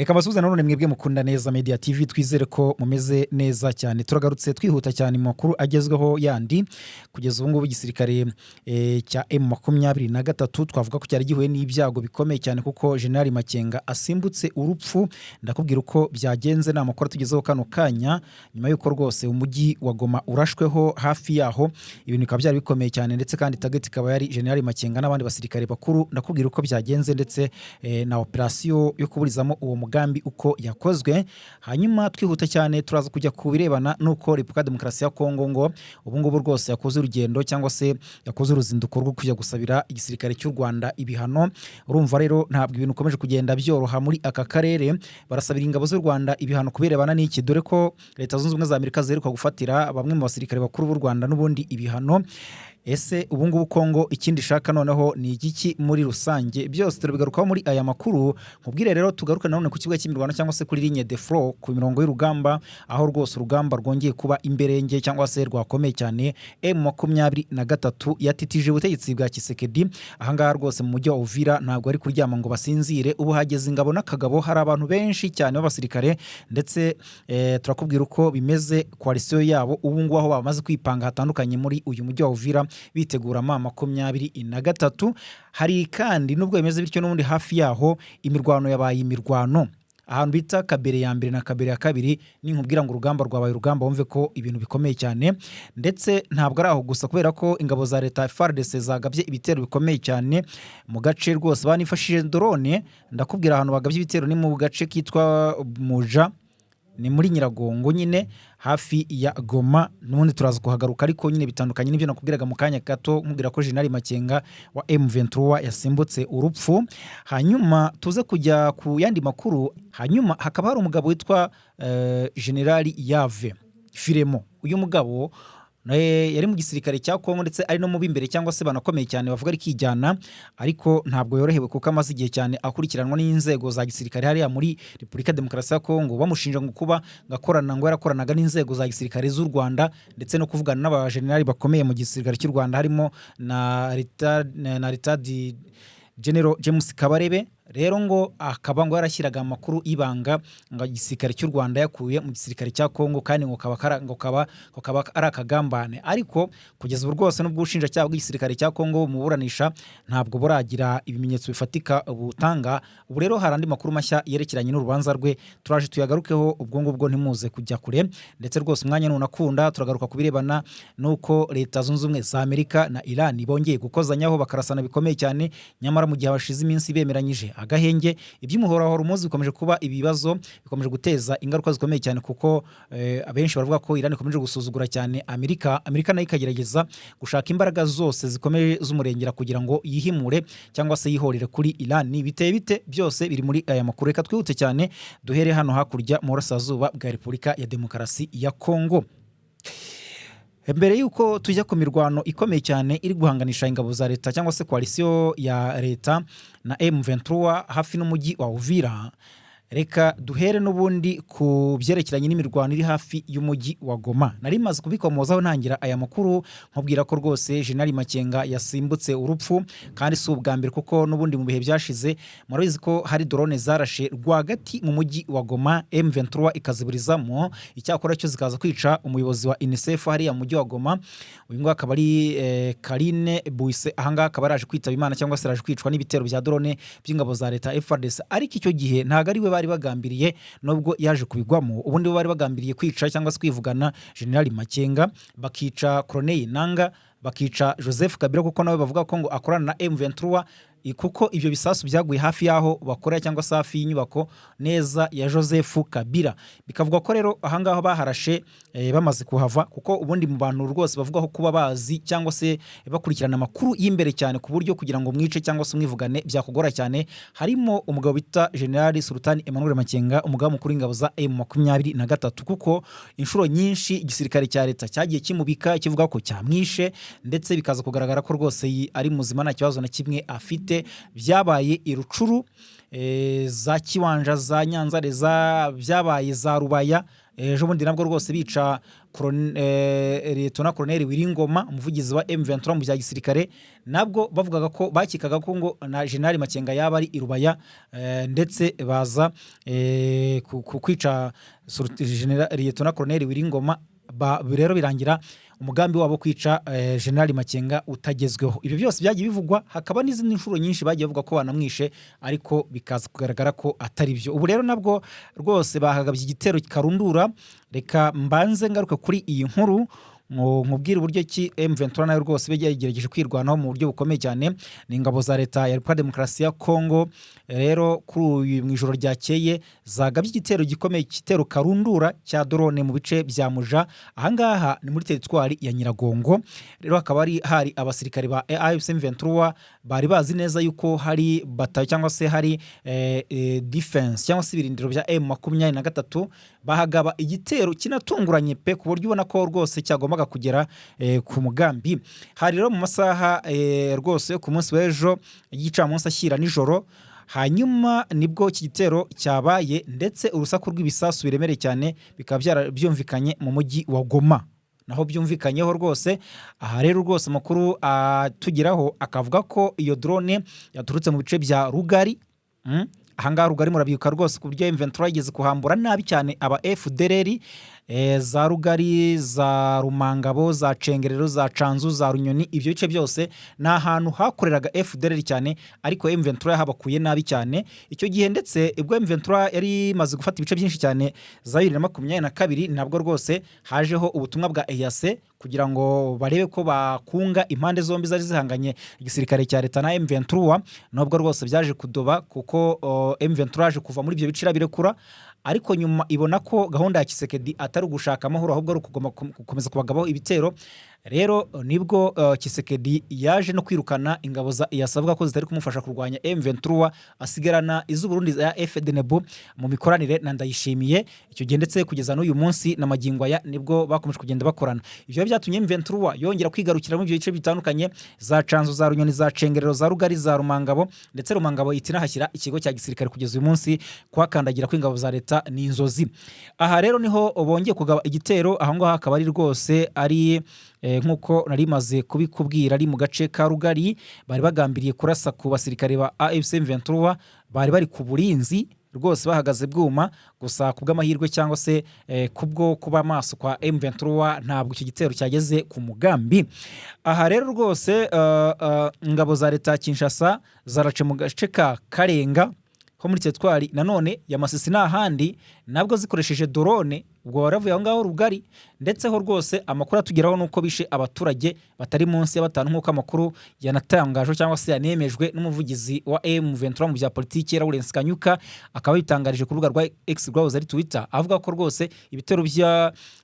Reka mbasuhuze nanone mwebwe mukunda Neza Media TV. Twizere ko mumeze neza cyane. Turagarutse twihuta cyane mu makuru agezweho yandi. Kugeza ubu ngubu igisirikare cya M23 twavuga ko cyari gihuye n'ibyago bikomeye cyane, kuko General Makenga asimbutse urupfu. Ndakubwira uko byagenze, ni amakuru tugezeho kano kanya, nyuma y'uko rwose umujyi wa Goma urashweho hafi yaho. Ibintu bikaba byari bikomeye cyane, ndetse kandi target ikaba yari General Makenga n'abandi basirikare bakuru. Ndakubwira uko byagenze, ndetse na operasiyo yo kuburizamo uwo mugambi uko yakozwe. Hanyuma twihuta cyane turaza kujya ku birebana n'uko Repubulika ya Demokarasi ya Kongo ngo ubu ngubu rwose yakoze urugendo cyangwa se yakoze uruzinduko rwo kujya gusabira igisirikare cy'u Rwanda ibihano. Urumva rero ntabwo ibintu bikomeje kugenda byoroha muri aka karere. Barasabira ingabo z'u Rwanda ibihano ku birebana n'iki? Dore ko Leta Zunze Ubumwe za Amerika ziheruka gufatira bamwe mu basirikare bakuru b'u Rwanda n'ubundi ibihano. Ese ubu ngubu Kongo ikindi ishaka noneho ni igiki muri rusange? Byose turabigarukaho muri aya makuru. Nkubwire rero, tugaruke nanone ku kibuga cy'imirwano cyangwa se kuri ligne de front, ku mirongo y'urugamba, aho rwose urugamba rwongeye kuba imberenge cyangwa se rwakomeye cyane. M23 yatitije ubutegetsi bwa Tshisekedi. Ahangaha rwose mu mujyi wa Uvira ntabwo ari kuryama ngo basinzire. Ubu hageze ingabo n'akagabo, hari abantu benshi cyane b'abasirikare, ndetse turakubwira uko bimeze, coalition yabo ubu ngubu aho bamaze kwipanga hatandukanye muri uyu mujyi wa Uvira, bitegura M23. Hari kandi, nubwo bimeze bityo, n'ubundi hafi yaho imirwano yabaye imirwano, ahantu bita Kabere ya mbere na Kabere ya kabiri. Ninkubwira ngo urugamba rwabaye urugamba, wumve ko ibintu bikomeye cyane. Ndetse ntabwo ari aho gusa, kubera ko ingabo za leta FARDC zagabye ibitero bikomeye cyane mu gace rwose banifashishije drone. Ndakubwira ahantu bagabye ibitero, ni mu gace kitwa Muja, ni muri Nyiragongo nyine, hafi ya Goma. N'ubundi turaza kuhagaruka, ariko nyine bitandukanye n'ibyo nakubwiraga mu kanya gato, nkubwira ko General Makenga wa M23 yasimbutse urupfu. Hanyuma tuze kujya ku yandi makuru. Hanyuma hakaba hari umugabo witwa General Yave Firemo. Uyu mugabo yari mu gisirikare cya Kongo, ndetse ari no mu b'imbere cyangwa se banakomeye cyane bavuga rikijyana, ariko ntabwo yorohewe kuko amaze igihe cyane akurikiranwa n'inzego za gisirikare hariya muri Repubulika ya Demokarasi ya Kongo, bamushinja ngo kuba ngakorana, ngo yarakoranaga n'inzego za gisirikare z'u Rwanda, ndetse no kuvugana n'abajenerali bakomeye mu gisirikare cy'u Rwanda, harimo na retired General James Kabarebe. Rero ngo akaba ngo yarashyiraga amakuru y'ibanga ngo igisirikare cy'u Rwanda yakuye mu gisirikare cya Kongo, kandi ngo kaba ari akagambane. Ariko kugeza ubu rwose, n'ubwo ubushinjacyaha bw'igisirikare cya Kongo muburanisha, ntabwo buragira ibimenyetso bifatika butanga. Ubu rero hari andi makuru mashya yerekeranye n'urubanza rwe, turaje tuyagarukeho. Ubwo ngubwo ntimuze kujya kure. Ndetse rwose umwanya nunakunda turagaruka ku birebana n'uko Leta Zunze Ubumwe za Amerika na Iran bongeye gukozanyaho, bakarasana bikomeye cyane, nyamara mu gihe hashize iminsi bemeranyije agahenge. Iby'umuhora wa Hormuz bikomeje kuba ibibazo, bikomeje guteza ingaruka zikomeye cyane, kuko abenshi baravuga ko Iran ikomeje gusuzugura cyane Amerika, Amerika nayo ikagerageza gushaka imbaraga zose zikomeye z'umurengera kugira ngo yihimure cyangwa se yihorere kuri Iran. Biteye bite? Byose biri muri aya makuru. Reka twihute cyane duhere hano hakurya mu burasirazuba bwa Repubulika ya Demokarasi ya Kongo. Mbere y'uko tujya ku mirwano ikomeye cyane iri guhanganisha ingabo za leta cyangwa se coalition ya leta na M23 hafi n'umujyi wa Uvira, reka duhere n'ubundi ku byerekeranye n'imirwano iri hafi y'umujyi wa Goma. Nari maze kubikomozaho ntangira aya makuru, nkubwira ko rwose General Makenga yasimbutse urupfu, kandi si ubwa mbere, kuko n'ubundi mu bihe byashize murabizi ko hari drone zarashe rwagati mu mujyi wa Goma, M23 ikaziburizamo. Icyakora cyo zikaza kwica umuyobozi wa UNICEF hariya mu mujyi wa Goma. Uyu nguyu akaba ari Karine Buise. Ahangaha akaba yaraje kwitaba Imana cyangwa se yaraje kwicwa n'ibitero bya drone by'ingabo za leta FARDC. Ariko icyo gihe ntabwo ari we bari bagambiriye, nubwo yaje kubigwamo. Ubundi bo bari bagambiriye kwica cyangwa se kwivugana General Makenga, bakica Corneille Nanga, bakica Joseph Kabila, kuko nawe bavuga ko ngo akorana na M23, kuko ibyo bisasu byaguye hafi y'aho bakorera cyangwa se hafi y'inyubako neza ya Joseph Kabila. Bikavuga ko rero ahangaha baharashe bamaze kuhava, kuko ubundi mu bantu rwose bavugaho kuba bazi cyangwa se bakurikirana amakuru y'imbere cyane, ku buryo kugira ngo mwice cyangwa se umwivugane byakugora cyane, harimo umugabo bita General Sultan Emmanuel Makenga, umugaba mukuru w'ingabo za M23, kuko inshuro nyinshi igisirikare cya leta cyagiye kimubika kivuga ko cyamwishe, ndetse bikaza kugaragara ko rwose ari muzima, nta kibazo na kimwe afite. Byabaye i Rutshuru, za Kiwanja, za Nyanzare, za byabaye za Rubaya. Ejo bundi nabwo rwose bica Liyetona Koloneli Wiringoma, umuvugizi wa M23 mu bya gisirikare, nabwo bavugaga ko bakekaga ko ngo na General Makenga yaba ari i Rubaya, ndetse baza kwica Liyetona Koloneli Wiringoma. Rero birangira umugambi wabo kwica General Makenga utagezweho. Ibyo byose byagiye bivugwa, hakaba n'izindi nshuro nyinshi bagiye bavuga ko banamwishe, ariko bikaza kugaragara ko atari byo. Ubu rero nabwo rwose bahagabye igitero karundura. Reka mbanze ngaruka kuri iyi nkuru ngo nkubwire uburyo ki M23 nayo rwose iba yagerageje kwirwanaho mu buryo bukomeye cyane. Ni ingabo za leta ya Repubulika Demokarasi ya Kongo rero kuri uyu mu ijoro ryakeye zagabye igitero gikomeye, igitero karundura cya drone mu bice bya Muja. Ahangaha ni muri teritwari ya Nyiragongo. Rero hakaba hari abasirikare ba AFC M23 bari bazi neza yuko hari batayo cyangwa se hari defense cyangwa se ibirindiro bya M23, bahagaba igitero kinatunguranye pe, ku buryo ubona ko rwose cyagombaga kugera ku mugambi. Hari rero mu masaha rwose ku munsi w'ejo y'igicamunsi ashyira nijoro, hanyuma nibwo iki gitero cyabaye, ndetse urusaku rw'ibisasu biremereye cyane bikaba byumvikanye mu mujyi wa Goma naho byumvikanyeho rwose. Aha rero rwose amakuru atugeraho akavuga ko iyo drone yaturutse mu bice bya Rugari. Ahangaha Rugari murabyibuka rwose ku buryo M23 yigeze kuhambura nabi cyane aba FDLR, za Rugari, za Rumangabo, za Cengerero, za Canzu, za Runyoni. Ibyo bice byose ni ahantu hakoreraga FDLR cyane, ariko M23 yahabakuye nabi cyane icyo gihe. Ndetse ubwo M23 yari imaze gufata ibice byinshi cyane za 2022, nabwo rwose hajeho ubutumwa bwa EAC kugira ngo barebe ko bakunga impande zombi zari zihanganye, igisirikare cya leta na M23. Nubwo rwose byaje kudoba, kuko M23 yaje kuva muri ibyo bice irabirekura, ariko nyuma ibona ko gahunda ya Tshisekedi atari ugushaka amahoro, ahubwo ari ukugoma gukomeza kubagabaho ibitero. Rero nibwo Tshisekedi yaje no kwirukana ingabo za EAC, avuga ko zitari kumufasha kurwanya M23, asigarana iz'Uburundi za FDNB mu mikoranire na Ndayishimiye icyo gihe, ndetse kugeza n'uyu munsi na magingo aya nibwo bakomeje kugenda bakorana. Ibyo byatumye M23 yongera kwigarukira muri ibyo bice bitandukanye, za Canzu, za Runyoni, za Cengerero, za Rugari, za Rumangabo, ndetse Rumangabo ihita inahashyira ikigo cya gisirikare. Kugeza uyu munsi kuhakandagira kw'ingabo za leta ni inzozi. Aha rero niho bongeye kugaba igitero. Aho ngaho akaba ari rwose ari nk'uko nari maze kubikubwira, ari mu gace ka Rugari. Bari bagambiriye kurasa ku basirikare ba AFC M23 bari bari ku burinzi rwose, bahagaze bwuma. Gusa ku bw'amahirwe cyangwa se kubwo kuba maso kwa M23, ntabwo icyo gitero cyageze ku mugambi. Aha rero rwose ingabo za leta ya Kinshasa zarace mu gace ka Karenga ho muri teritwari nanone ya Masisi n'ahandi, nabwo zikoresheje drone. Ubwo waravuye aho ngaho Rugari, ndetse ho rwose amakuru atugeraho nuko bishe abaturage batari munsi ya batanu, nk'uko amakuru yanatangajwe cyangwa se yanemejwe n'umuvugizi wa M23 mu bya politiki, Lawrence Kanyuka, akaba yitangarije ku rubuga rwa X rwahoze ari Twitter, avuga ko rwose ibitero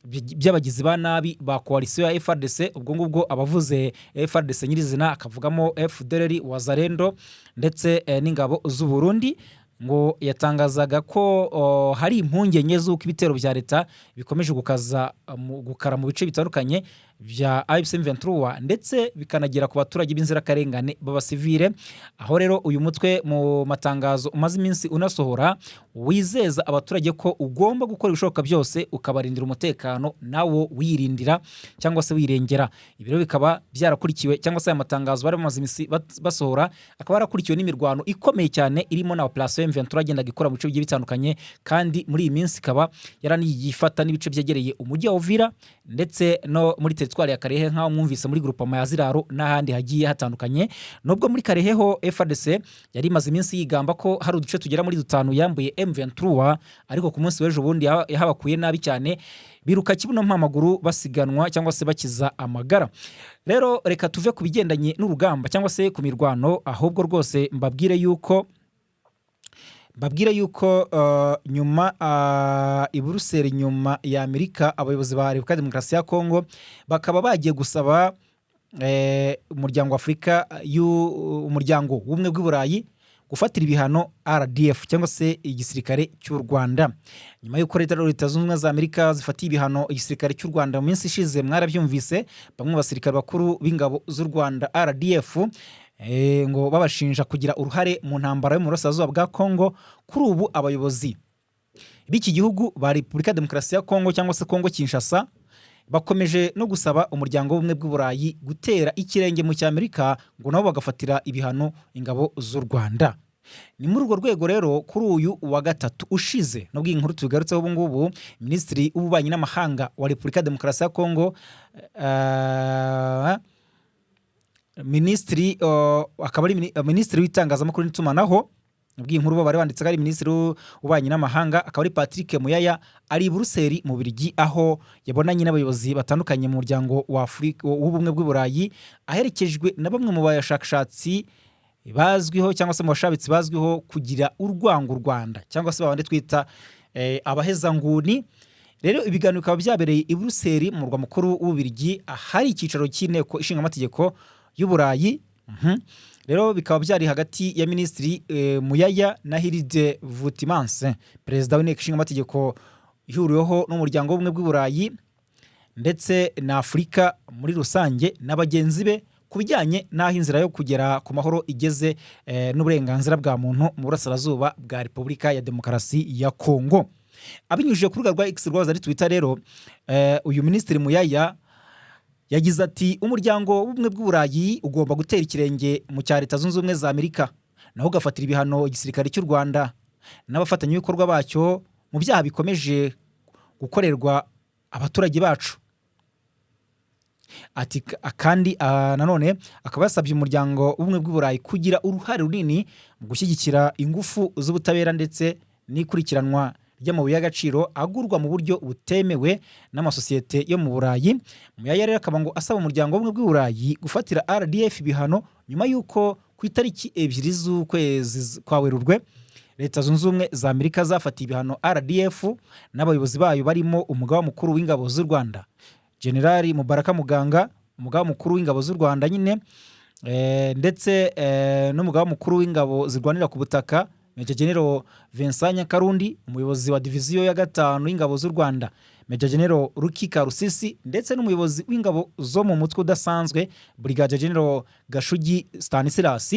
by'abagizi ba nabi ba coalition ya FARDC, ubwo ngubwo abavuze FARDC nyirizina akavugamo FDLR, Wazalendo ndetse n'ingabo z'u Burundi, ngo yatangazaga ko hari impungenge z'uko ibitero bya leta bikomeje gukaza gukara mu bice bitandukanye bya AFC M23, ndetse bikanagera ku baturage b'inzirakarengane b'abasivile. Aho rero uyu mutwe mu matangazo umaze iminsi unasohora wizeza abaturage ko ugomba gukora ibishoboka byose ukabarindira umutekano, nawo wirindira cyangwa se wirengera. Ibi rero bikaba byarakurikiwe, cyangwa se aya matangazo bari bamaze iminsi basohora akaba yarakurikiwe n'imirwano ikomeye cyane irimo na operation M23 yagendaga ikora mu bice bigiye bitandukanye, kandi muri iyi minsi ikaba yaraniyifata n'ibice byegereye umujyi wa Uvira, ndetse no muri teritwari ya Kalehe, nk'aho mwumvise muri groupement ya Ziraro n'ahandi hagiye hatandukanye. Nubwo muri Kalehe ho FARDC yari imaze iminsi yigamba ko hari uduce tugera muri dutanu yambuye M23, ariko ku munsi w'ejo bundi yahabakuye nabi cyane, biruka kibuno mpamaguru basiganwa cyangwa se bakiza amagara. Rero reka tuve ku bigendanye n'urugamba cyangwa se ku mirwano, ahubwo rwose mbabwire yuko nyuma i Buruseli, nyuma ya Amerika, abayobozi ba Repubulika ya Demokarasi ya Kongo bakaba bagiye gusaba umuryango wa Afurika, umuryango w'ubumwe bw'i Burayi gufatira ibihano RDF cyangwa se igisirikare cy'u Rwanda, nyuma y'uko Leta Zunze Ubumwe za Amerika zifatiye ibihano igisirikare cy'u Rwanda mu minsi ishize. Mwarabyumvise, bamwe mu basirikare bakuru b'ingabo z'u Rwanda RDF, ngo babashinja kugira uruhare mu ntambara yo mu burasirazuba bwa Kongo. Kuri ubu abayobozi B'iki gihugu ba Repubulika ya Demokarasi ya Kongo, cyangwa se Kongo Kinshasa, bakomeje no gusaba Umuryango w'Ubumwe bw'Uburayi gutera ikirenge mu cy'Amerika, ngo nabo bagafatira ibihano ingabo z'u Rwanda. Ni muri urwo rwego rero, kuri uyu wa gatatu ushize, nubwo iyi nkuru tubigarutseho ubu ngubu, Minisitiri w'Ububanyi n'Amahanga wa Repubulika ya Demokarasi ya Kongo, minisitiri akaba ari minisitiri w'Itangazamakuru n'Itumanaho, ubwo iyi nkuru bo bari banditse ko ari minisitiri w'Ububanyi n'Amahanga, akaba ari Patrick Muyaya, ari i Buruseli mu Bubiligi, aho yabonanye n'abayobozi batandukanye mu Muryango wa Afurika w'Ubumwe bw'Uburayi, aherekejwe na bamwe mu bashakashatsi bazwiho, cyangwa se mu bashabitsi bazwiho kugira urwango u Rwanda, cyangwa se babandi twita abahezanguni. Rero ibiganiro bikaba byabereye i Buruseli, mu murwa mukuru w'Ububiligi, ahari icyicaro cy'Inteko Ishinga Amategeko y'Uburayi. Rero bikaba byari hagati ya Minisitiri Muyaya na Hilde Vautmans, perezida w'Inteko Ishinga Amategeko ihuriweho n'Umuryango w'Ubumwe bw'Uburayi ndetse na Afurika muri rusange, na bagenzi be, ku bijyanye n'aho inzira yo kugera ku mahoro igeze n'uburenganzira bwa muntu mu burasirazuba bwa Repubulika ya Demokarasi ya Kongo. Abinyujije ku rubuga rwa X, rwahoze ari Twitter, rero uyu Minisitiri Muyaya yagize ati: "Umuryango w'Ubumwe bw'Uburayi ugomba gutera ikirenge mu cya Leta Zunze Ubumwe za Amerika, naho ugafatira ibihano igisirikare cy'u Rwanda n'abafatanyabikorwa bacyo mu byaha bikomeje gukorerwa abaturage bacu." Ati kandi nanone akaba yasabye Umuryango w'Ubumwe bw'Uburayi kugira uruhare runini mu gushyigikira ingufu z'ubutabera ndetse n'ikurikiranwa ry'amabuye y'agaciro agurwa mu buryo butemewe n'amasosiyete yo mu Burayi. Muyaya rero akaba ngo asaba Umuryango w'Ubumwe bw'Uburayi gufatira RDF ibihano, nyuma y'uko ku itariki 2 z'ukwezi kwa Werurwe Leta Zunze Ubumwe za Amerika zafatiye ibihano RDF n'abayobozi bayo, barimo Umugaba Mukuru w'Ingabo z'u Rwanda, Generali Mubaraka Muganga, Umugaba Mukuru w'Ingabo z'u Rwanda nyine, ndetse n'Umugaba Mukuru w'Ingabo zirwanira ku butaka, Major General Vincent Nyakarundi, umuyobozi wa Diviziyo ya gatanu y'Ingabo z'u Rwanda, Major General Ruki Karusisi, ndetse n'umuyobozi w'ingabo zo mu mutwe udasanzwe, Brigadier General Gashugi Stanislas.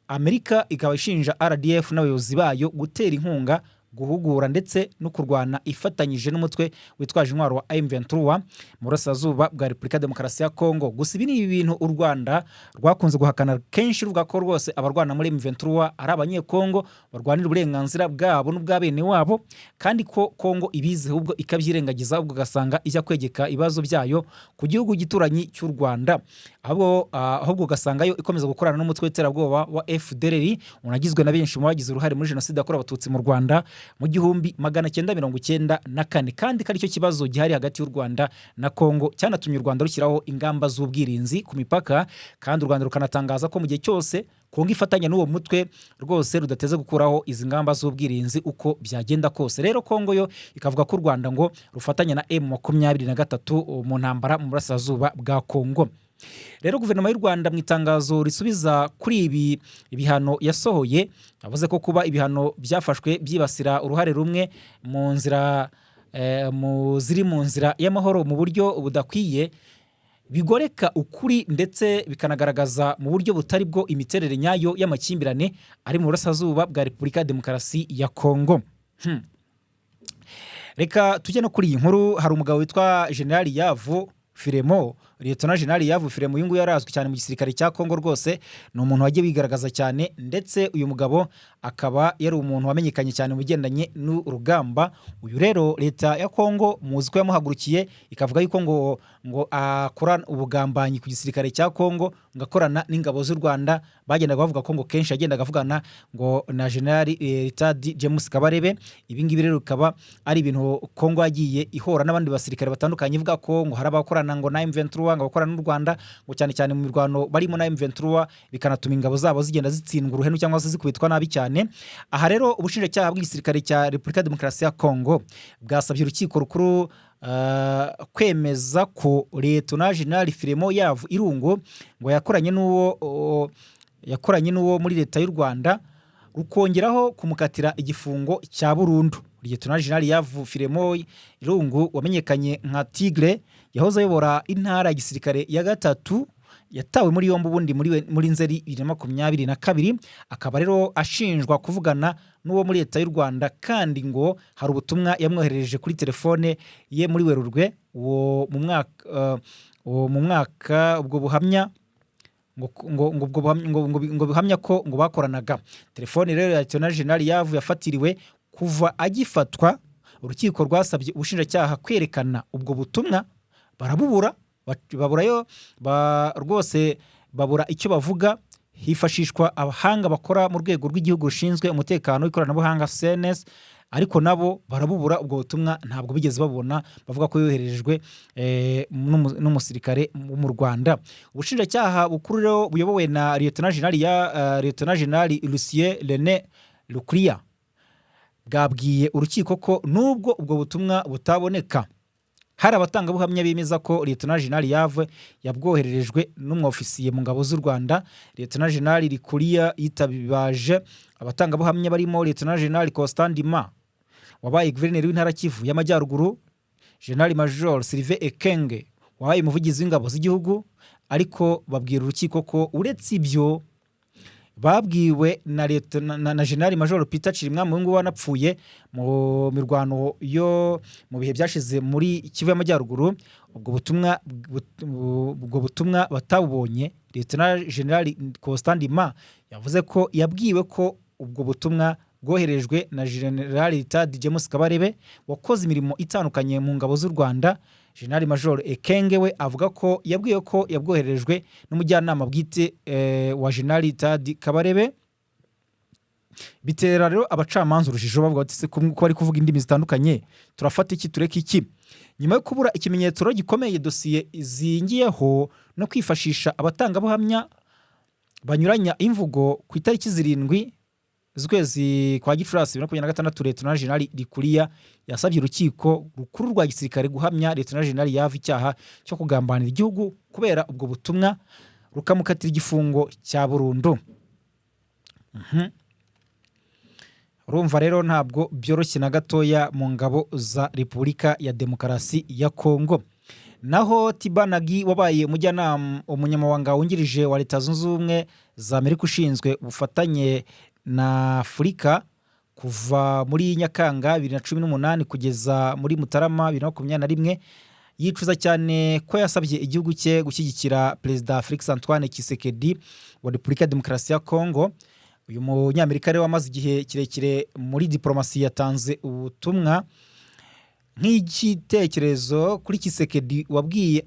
Amerika ikaba ishinja RDF n'abayobozi bayo gutera inkunga, guhugura ndetse no kurwana ifatanyije n'umutwe witwaje intwaro wa M23 mu burasirazuba bwa Repubulika ya Demokarasi ya Kongo. Gusa ibi ni ibintu u Rwanda rwakunze guhakana kenshi, ruvuga ko rwose abarwana muri M23 ari Abanyekongo barwanira uburenganzira bwabo n'ubwa bene wabo, kandi ko Kongo ibizi, ahubwo ikabyirengagiza, ubwo ugasanga ijya kwegeka ibibazo byayo ku gihugu gituranyi cy'u Rwanda, ahubwo ugasanga yo ikomeza gukorana n'umutwe w'iterabwoba wa FDLR, unagizwe na benshi mu bagize uruhare muri jenoside yakorewe Abatutsi mu Rwanda mu 1994, kandi ko aricyo kibazo gihari hagati y'u Rwanda na Kongo cyanatumye u Rwanda rushyiraho ingamba z'ubwirinzi ku mipaka, kandi u Rwanda rukanatangaza ko mu gihe cyose Kongo ifatanya n'uwo mutwe, rwose rudateze gukuraho izi ngamba z'ubwirinzi uko byagenda kose. Rero Kongo yo ikavuga ko u Rwanda ngo rufatanya na M23 mu ntambara mu burasirazuba bwa Kongo. Rero guverinoma y'u Rwanda, mu itangazo risubiza kuri ibi ibihano yasohoye, yavuze ko kuba ibihano byafashwe byibasira uruhare rumwe mu nzira mu ziri mu nzira y'amahoro mu buryo budakwiye, bigoreka ukuri ndetse bikanagaragaza mu buryo butari bwo imiterere nyayo y'amakimbirane ari mu burasirazuba bwa Repubulika ya Demokarasi ya Kongo. Reka tujye no kuri iyi nkuru. Hari umugabo witwa Generali Yavu Firemo, Liyetona Generali Yavu Firemo. Uyu nguyu yarazwi cyane mu gisirikare cya Kongo rwose, ni umuntu wagiye wigaragaza cyane, ndetse uyu mugabo akaba yari umuntu wamenyekanye cyane mu bigendanye n'urugamba. Uyu rero leta ya Kongo muzi ko yamuhagurukiye, ikavuga yuko ngo akora ubugambanyi ku gisirikare cya Kongo, ngo akorana n'ingabo z'u Rwanda. Bagendaga bavuga ko ngo kenshi yagendaga avugana ngo na Generali Retired James Kabarebe. Ibi ngibi rero bikaba ari ibintu Kongo yagiye ihora n'abandi basirikare batandukanye, ivuga ko ngo hari abakorana ngo na M23, ngo abakorana n'u Rwanda, ngo cyane cyane mu mirwano barimo na M23, bikanatuma ingabo zabo zigenda zitsindwa uruhenu cyangwa se zikubitwa nabi cyane. Aha rero ubushinjacyaha bw'igisirikare cya Repubulika ya Demokarasi ya Kongo bwasabye urukiko rukuru kwemeza ko Liyetona Generali Firemo Yavu Irungu ngo yakoranye n'uwo muri leta y'u Rwanda, rukongeraho kumukatira igifungo cya burundu. Liyetona Generali Yavu Firemo Irungu, wamenyekanye nka Tigre, yahoze ayobora intara ya gisirikare ya gatatu. Yatawe muri yombi ubundi muri Nzeri 2022, akaba rero ashinjwa kuvugana n'uwo muri leta y'u Rwanda, kandi ngo hari ubutumwa yamwoherereje kuri telefone ye muri Werurwe uwo mu mwaka. Ubwo buhamya ngo ngo ngo ubwo buhamya- ngo ngo ngo bihamya ko ngo bakoranaga. Telefone rero ya Lieutenant General Yavu yafatiriwe. Kuva agifatwa, urukiko rwasabye ubushinjacyaha kwerekana ubwo butumwa, barabubura, baburayo rwose, babura icyo bavuga. Hifashishwa abahanga bakora mu rwego rw'igihugu rushinzwe umutekano w'ikoranabuhanga, CNS, ariko nabo barabubura. Ubwo butumwa ntabwo bigeze babona, bavuga ko yoherejwe n'umusirikare wo mu Rwanda. Ubushinjacyaha bukuru rero buyobowe na Lieutenant General Lucien René Rukriya bwabwiye urukiko ko nubwo ubwo butumwa butaboneka, hari abatangabuhamya bemeza ko Lieutenant General Yave yabwohererejwe n'umwofisiye mu ngabo z'u Rwanda. Lieutenant General Rikuriya yitabaje abatangabuhamya barimo Lieutenant General Constant Ndima wabaye guverineri w'intara Kivu y'Amajyaruguru, General Major Sylvain Ekenge wabaye umuvugizi w'ingabo z'igihugu, ariko babwira urukiko ko uretse ibyo babwiwe na General Major Peter Cirimwami, uyu nguyu wanapfuye mu mirwano yo mu bihe byashize muri Kivu y'Amajyaruguru, ubwo butumwa batabubonye. Lieutenant General Constant Ndima yavuze ko yabwiwe ko ubwo butumwa bwoherejwe na General Retired James Kabarebe wakoze imirimo itandukanye mu ngabo z'u Rwanda. General Major Ekenge we avuga ko yabwiwe ko yabwoherejwe n'umujyanama bwite wa General Retired Kabarebe. Bitera rero abacamanza urujijo, bavuga bati: "Se ko bari kuvuga indimi zitandukanye, turafata iki, tureke iki?" Nyuma yo kubura ikimenyetso rero gikomeye dosiye izingiyeho no kwifashisha abatangabuhamya banyuranya imvugo, ku itariki 7 z'ukwezi kwa Gicurasi 2026, Lieutenant General Rikuriya yasabye urukiko rukuru rwa gisirikare guhamya Lieutenant General Yava icyaha cyo kugambanira igihugu kubera ubwo butumwa, rukamukatira igifungo cya burundu. Urumva rero ntabwo byoroshye na gatoya mu ngabo za Repubulika ya Demokarasi ya Kongo. Naho Tibor Nagy wabaye umujyanama, umunyamabanga wungirije wa Leta Zunze Ubumwe za Amerika ushinzwe ubufatanye na Afurika kuva muri Nyakanga 2018 kugeza muri Mutarama 2021, yicuza cyane ko yasabye igihugu cye gushyigikira Perezida Felix Antoine Tshisekedi wa Repubulika ya Demokarasi ya Kongo. Uyu Munyamerika rero wamaze igihe kirekire muri diporomasi yatanze ubutumwa nk'igitekerezo kuri Tshisekedi wabwiye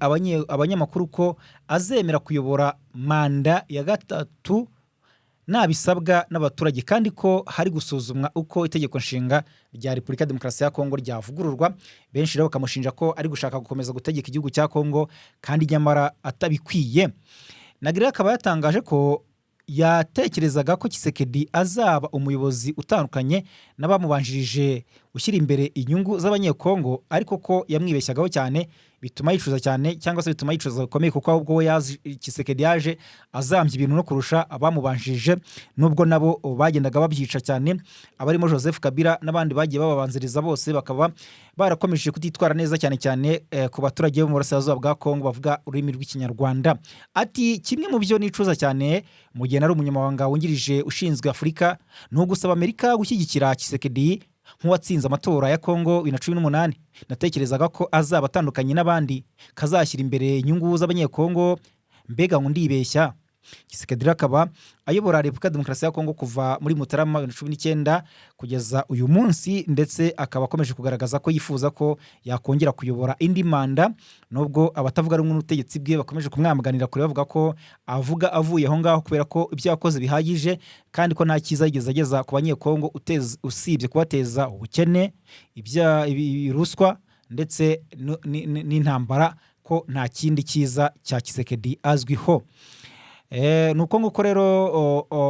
abanyamakuru ko azemera kuyobora manda ya gatatu nabisabwa n'abaturage, kandi ko hari gusuzumwa uko itegeko nshinga rya Repubulika ya Demokarasi ya Kongo ryavugururwa. Benshi rero bakamushinja ko ari gushaka gukomeza gutegeka igihugu cya Kongo kandi nyamara atabikwiye. Nagy rero akaba yatangaje ko yatekerezaga ko Tshisekedi azaba umuyobozi utandukanye n'abamubanjirije, ushyira imbere inyungu z'Abanyekongo, ariko ko yamwibeshyagaho cyane, bituma yicuza cyane, cyangwa se bituma yicuza bikomeye, kuko ahubwo we yaje, Tshisekedi yaje azambya ibintu no kurusha abamubanjirije, nubwo nabo bagendaga babyica cyane, abarimo Joseph Kabila n'abandi bagiye bababanziriza bose bakaba barakomeje kutitwara neza, cyane cyane ku baturage bo mu burasirazuba bwa Kongo bavuga ururimi rw'Ikinyarwanda. Ati: "Kimwe mu byo nicuza cyane mu gihe nari umunyamabanga wungirije ushinzwe Afurika ni ugusaba Amerika gushyigikira Tshisekedi nk'uwatsinze amatora ya Kongo 2018. Natekerezaga ko azaba atandukanye n'abandi, kazashyira imbere inyungu z'Abanyekongo. Mbega ngo ndibeshya!" Tshisekedi rero akaba ayobora Repubulika ya Demokarasi ya Kongo kuva muri Mutarama 2019 kugeza uyu munsi, ndetse akaba akomeje kugaragaza ko yifuza ko yakongera kuyobora indi manda, nubwo abatavuga rumwe n'ubutegetsi bwe bakomeje kumwamaganira kure, bavuga ko avuga avuye aho ngaho kubera ko ibyo yakoze bihagije, kandi ko nta cyiza yigeze ageza ku Banyekongo usibye kubateza ubukene, ruswa ndetse n'intambara, ko nta kindi cyiza cya Tshisekedi azwiho. Ni uko nguko rero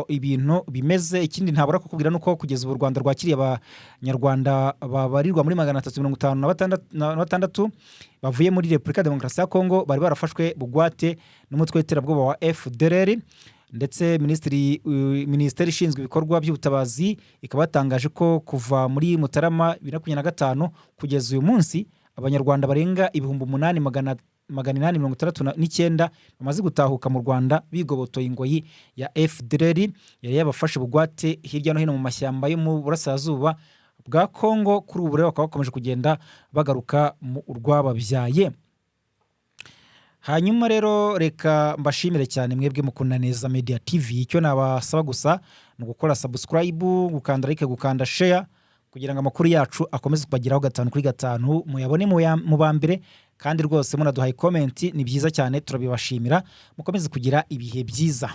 ibintu bimeze. Ikindi ntabura kukubwira ni uko kugeza ubu u Rwanda rwakiriye Abanyarwanda babarirwa muri 356 bavuye muri Repubulika ya Demokarasi ya Kongo bari barafashwe bugwate n'umutwe w'iterabwoba wa FDLR. Ndetse minisiteri ishinzwe ibikorwa by'ubutabazi ikaba yatangaje ko kuva muri Mutarama 2025 kugeza uyu munsi Abanyarwanda barenga 8,000 869 bamaze gutahuka mu Rwanda bigobotoye ingoyi ya FDLR yari yabafashe bugwate hirya no hino mu mashyamba yo mu burasirazuba bwa Kongo. Kuri ubu rero bakaba bakomeje kugenda bagaruka mu rwababyaye. Hanyuma rero reka mbashimire cyane mwebwe mukunda Neza Media TV. Icyo nabasaba gusa ni ugukora subscribe, gukanda like, gukanda share, kugira ngo amakuru yacu akomeze kubageraho gatanu kuri gatanu, muyabone mu ba mbere. Kandi rwose munaduhaye comment ni byiza cyane, turabibashimira. Mukomeze kugira ibihe byiza.